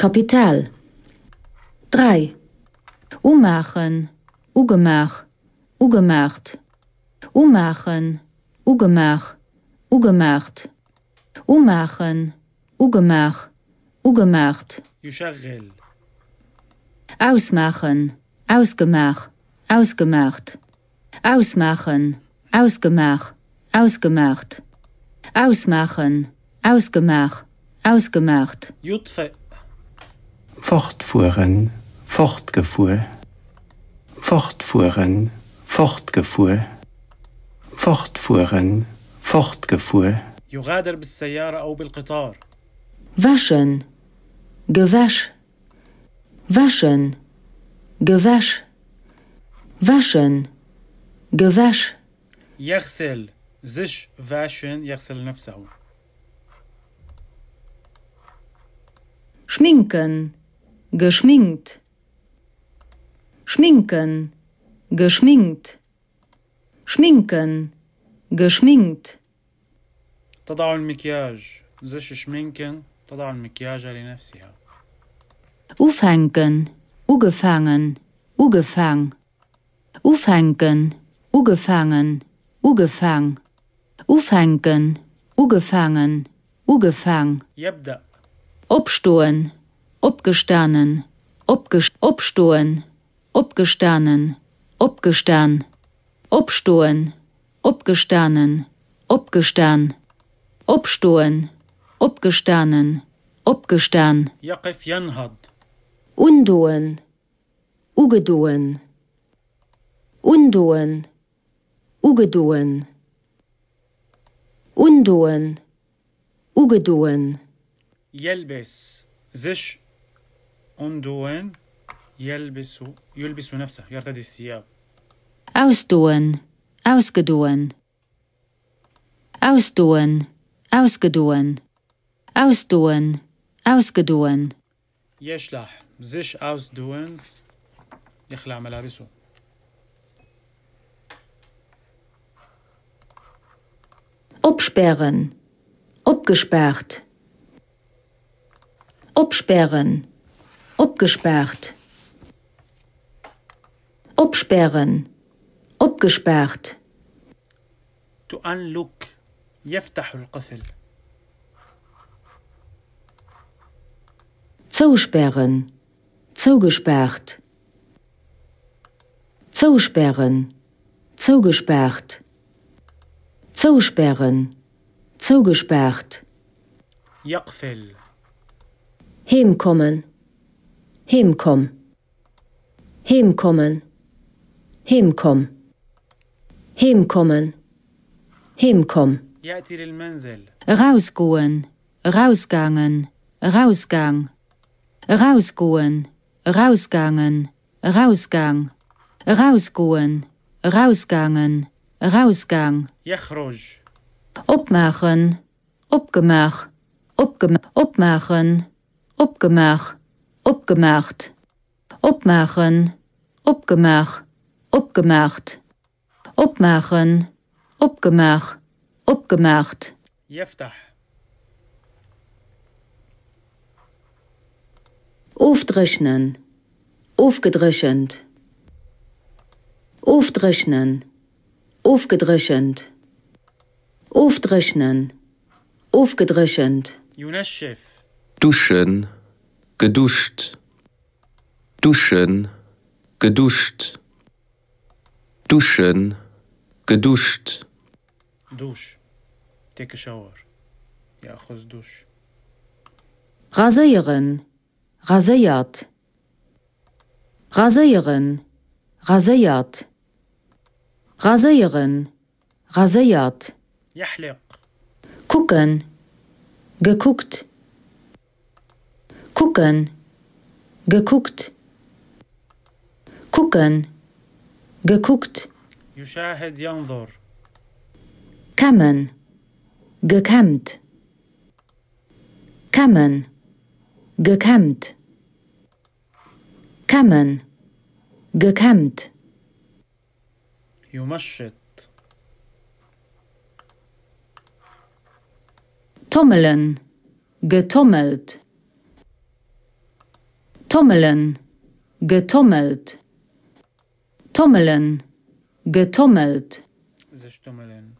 Kapital. 3. Umaachen, ugemaach, ugemaacht. Umaachen, ugemaach, ugemaacht. Umaachen, ugemaach, ugemaacht. يشغل. Ausmaachen, ausgemaach, ausgemaacht. Ausmaachen, ausgemaach, ausgemaacht. Ausmaachen, ausgemaach, ausgemaacht. يطفئ. Fortfueren, fortgefuer. Fortfueren, fortgefuer. Fortfueren, fortgefuer. يغادر بالسيارة أو بالقطار. Wäschen, gewäsch. Wäschen, gewäsch. Wäschen, gewäsch. يغسل. Sich waschen. يغسل نفسه. Schminken, geschminkt. Schminken, geschminkt. Schminken, geschminkt. تضع المكياج. Sich schminken. تضع المكياج لنفسها. Ufänken, ugefaangen, ugefaang. Ufänken, ugefaangen, ugefaang. Ufänken, ugefaangen, ugefaang. يبدأ. Opstoen, opgestanen, opstoen, opgestanen, opgestan. Opstoen, opgestanen, opgestan. Opstoen, opgestanen, opgestan. يقف. ينهض. Undoen, ugedoen. Undoen, ugedoen. Undoen, ugedoen. يلبس. Sich andoen. يلبس. يلبس نفسه. يرتدي الثياب. Ausdoen, ausgedoen. Ausdoen, ausgedoen. Ausdoen, ausgedoen. يشلح. Sich ausdoen. يخلع ملابسه. Opsperren, opgespaart. Opsperren, opgespaart. Opsperren, opgespaart. To unlock. يفتح القفل. Zousperren, zougespaart. Zousperren, zougespaart. Zousperren, zougespaart. يقفل. Heemkommen, heemkomm. Heemkommen, heemkomm. Heemkommen, heemkomm. يأتي للمنزل. Erausgoen, erausgaangen, erausgaang. Erausgoen, erausgaangen, erausgaang. Erausgoen, erausgaangen, erausgaang. يخرج. Opmaachen, opgemaach, opmaachen, opgemaach, opgemaacht. Opmaachen, opgemaach, opgemaacht. Opmaachen, opgemaach, opgemaacht. يفتح. Ofdréchnen, ofgedréchent. Ofdréchnen, ofgedréchent. Ofdréchnen, ofgedréchent. ينشف. Duschen, geduscht. Duschen, geduscht. Duschen, geduscht. دوش. Take a shower. يأخذ دوش. Raséieren, raséiert. Raséieren, raséiert. Raséieren, raséiert. يحلق. Kucken, gekuckt. Kucken, gekuckt. Kucken, gekuckt. يشاهد. ينظر. Kämmen, gekämmt. Kämmen, gekämmt. Kämmen, gekämmt. يمشط. Tommelen, getommelt. Tommelen, getommelt. Tommelen, getommelt. Sich tummeln.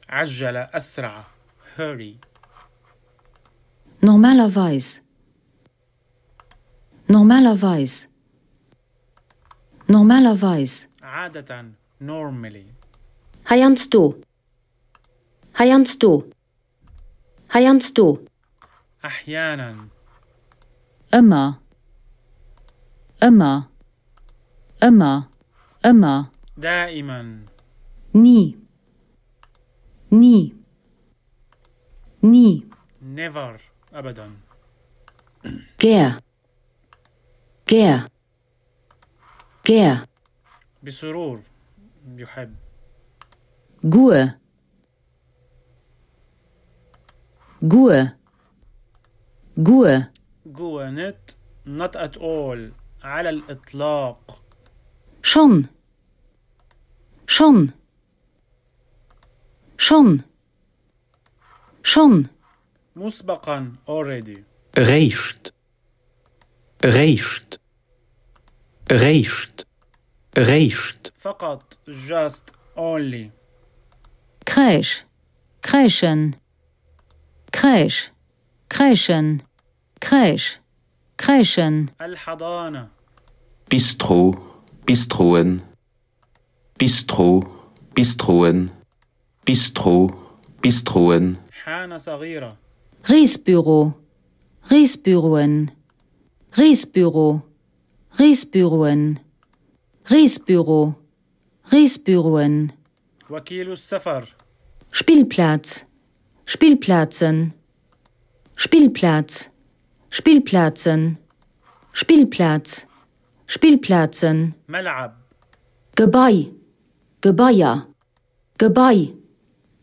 عجّل، أسرع. Hurry. Normalerweis. Normalerweis. Normalerweis. عادة. Normally. Heiansdo. Heiansdo. Heiansdo. أحيانا. Ëmmer. Ëmmer. Ëmmer. Ëmmer. دائما. Nie. Nie. Nie. Never. أبدا. Gär. Gär. Gär. بسرور. يحب. Goe. Goe. Goe. Guer net, not at all. على الإطلاق. Schonn. Schonn. Schonn. Schonn. مسبقا. Already. Réischt, réischt, réischt, réischt. فقط. Just. Only. Crèche. Crèchen. Crèche. Crèchen. Crèche. Crèchen. الحضانة. Bistro, Bistroen, Bistro, Bistroen, Bistro, Bistroen. حانة صغيرة. Reesbüro. Reesbüroen. Reesbüro. Reesbüroen. Reesbüro. Reesbüroen. وكيل السفر. Spielplatz. Spielplatzen. Spielplatz. Spielplatzen. Spielplatz. Spielplatzen. ملعب. Gebai. Gebaier. Gebai.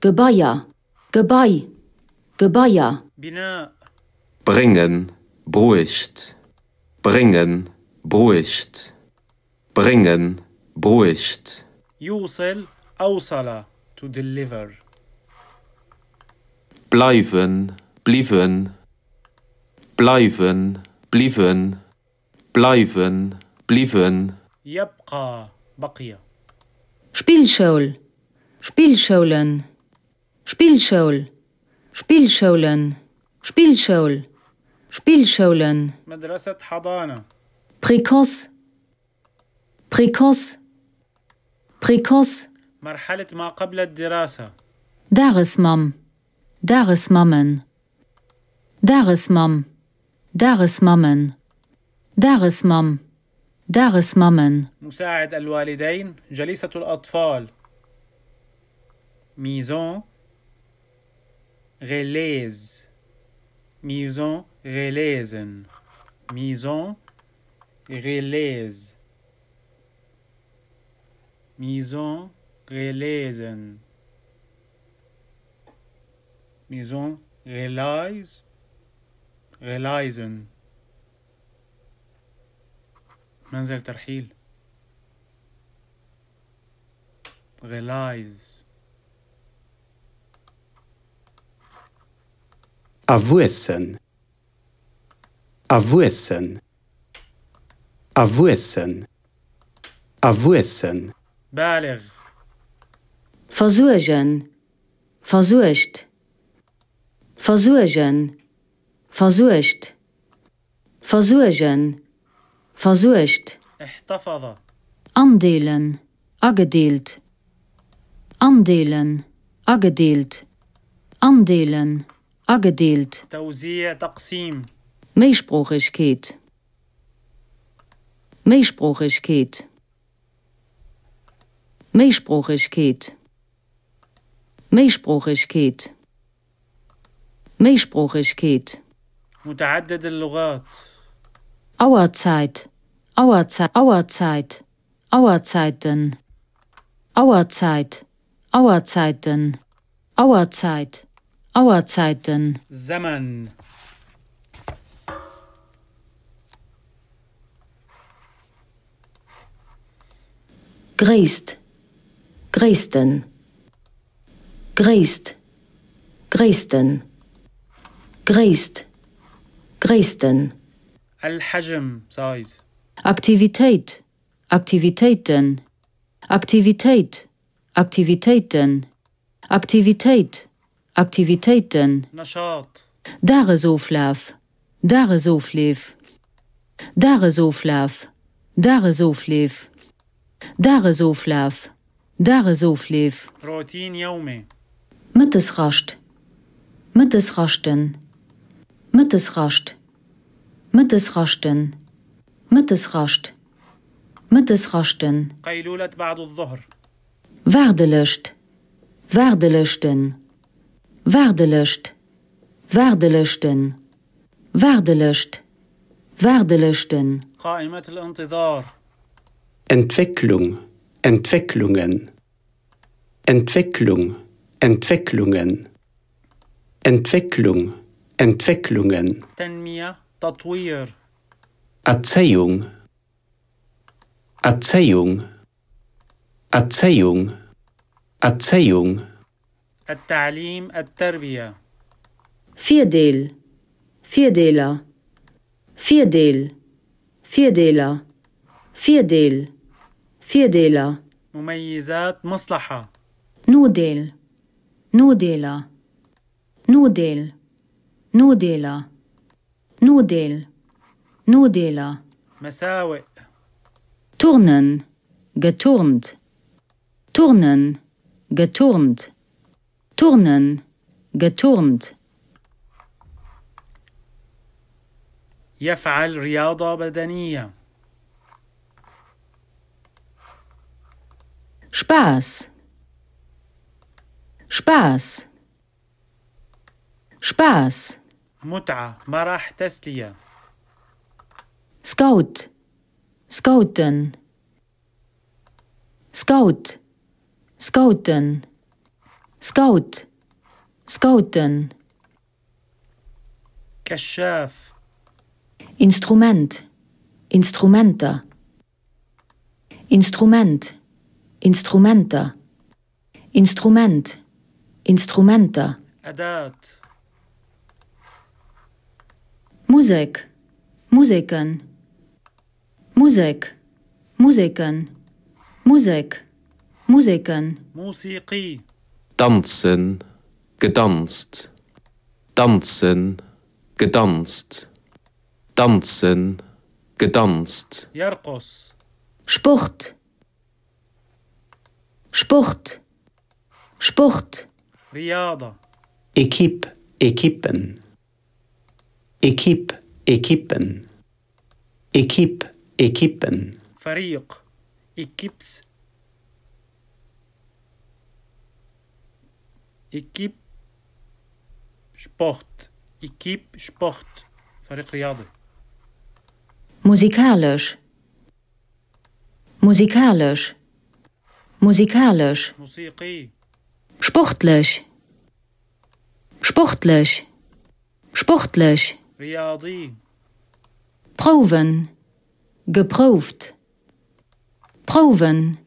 Gebaier. Gebai. Gebaier. بناء. Bréngen, bruecht, bréngen, bruecht, bréngen, bruecht. يوصل. أوصل. To deliver. Bleiwen, bliwwen, bleiwen, bliwwen, bleiwen, bliwwen. يبقى. بقي. Spillschoul. Spillschoulen. Spillschoul. Spillschoulen. Spillschoul. Spillschoulen. مدرسة حضانة. Précoce. Précoce. Précoce. مرحلة ما قبل الدراسة. Dagesmamm. Dagesmammen. Dagesmamm. Dagesmammen. Dagesmamm. Dagesmammen. مساعد الوالدين. جليسة الأطفال. Maison relaise. Maison relaisen. Maison relaise. Maison relaisen. Maison relaise. Relaisen. منزل ترحيل. Relaise. Erwuessen, erwuessen, erwuessen, erwuessen. بالغ. Versuergen. Versuergt. Versuergen. Versuergt. Versuergen. Versuergt. احتفظ. Andeelen. Agedeelt. Andeelen. Agedeelt. Andeelen. Agedeelt. توزيع. تقسيم. Méisproochegkeet. Méisproochegkeet. Méisproochegkeet. Méisproochegkeet. Méisproochegkeet. متعدد اللغات. Auerzäit. Auerzäit. Auerzäit. Auerzeiten. Auerzäit. Auerzeiten. Auerzäit. Auerzeiten. زمن. Gréisst. Gréissten. Gréisst. Gréissten. Gréisst. Gréissten. الحجم size. Aktivitéit Aktivitéiten Aktivitéit Aktivitéiten Aktivitéit Aktivitéiten نشاط. Dagesoflaf Dagesofleef Dagesoflaf Dagesofleef Dagesoflaf Dagesofleef. روتين يومي. Mëttesrascht Mëttesraschten Mëttesrascht Mëttesraschten Mëttesrascht Mëttesraschten. قيلولة بعد الظهر. Waardelëscht Waardelëschten Waardelëscht Waardelëschten Waardelëscht Waardelëschten. قائمة الانتظار. Entwécklung Entwécklungen Entwécklung Entwécklungen Entwécklung Entwécklungen. تنمية، تطوير. Erzéiung Erzéiung Erzéiung Erzéiung. التعليم، التربية. Virdeel Virdeeler Virdeel Virdeeler Virdeel Virdeeler. مميزات، مصلحة. Nodeel Nodeeler Nodeel Nodeeler Nodeel Nodeeler. مساوئ. Turnen geturnt Turnen geturnt Turnen geturnt. يفعل رياضة بدنية. Spaass Spaass Spaass. متعة، مرح، تسلية. Scout Scouten Scout Scouten Scout Scouten. كشاف. Instrument Instrumenter Instrument Instrumenter Instrument Instrumenter. أداة. Musek Museken Musek Museken Musek Museken. موسيقي. Danzen, gedanzt, danzen, gedanzt, danzen, gedanzt. يرقص. Sport Sport Sport. رياضة. Equipe Equippen Equipe Equippen Equipe Equippen. فريق. Équipes، équipe sport، équipe sport، فريق رياضي. Musikalesch musikalesch musikalesch. موسيقي. Sportlech sportlech sportlech. رياضي. Prouwen geprouft prouwen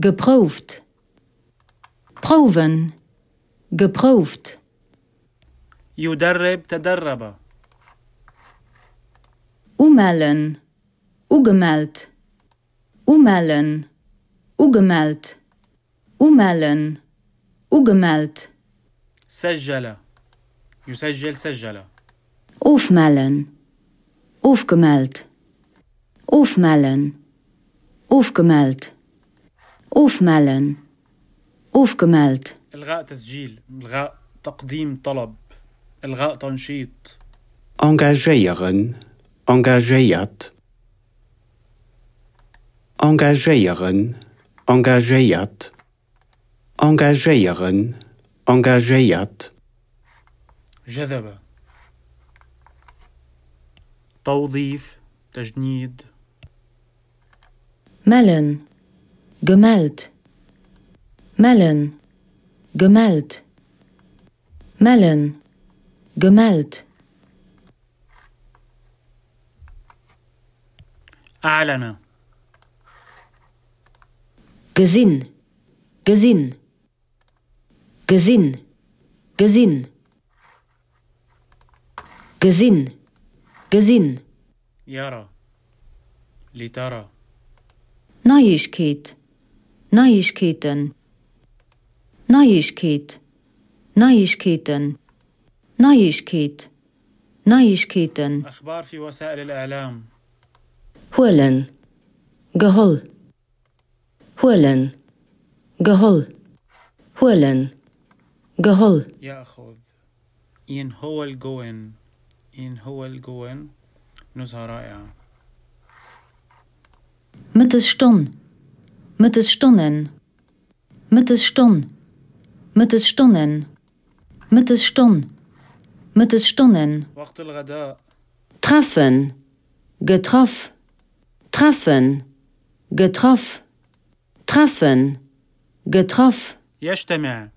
geprouft prouwen geprouft. يدرب، تدرب. Umellen ugemellt umellen ugemellt umellen ugemellt. سجل، يسجل، سجل. Ofmellen ofgemellt ofmellen ofgemellt ofmellen ofgemellt. إلغاء تسجيل، إلغاء تقديم طلب، إلغاء تنشيط. Engagéieren engagéiert engagéieren engagéiert engagéieren engagéiert. جذب، توظيف، تجنيد. Mellen gemellt mellen gemellt mellen gemellt. أعلن. Gesinn gesinn gesinn gesinn gesinn gesinn. يرى، لترى. Neiegkeet, Neiegkeeten, Neiegkeet, Neiegkeeten, Neiegkeet, Neiegkeeten. أخبار في وسائل الإعلام. Huelen, geholl, huelen, geholl, huelen, geholl. يأخذ. إن هو الجوين، إن هو الجوين، نزهة رائعة. Mëttesstonn, Mëttesstonnen, Mëttesstonn, Mëttesstonnen, Mëttesstonn, Mëttesstonnen. وقت الغداء. Treffen, getraff, treffen, getraff, treffen, getraff. يجتمع.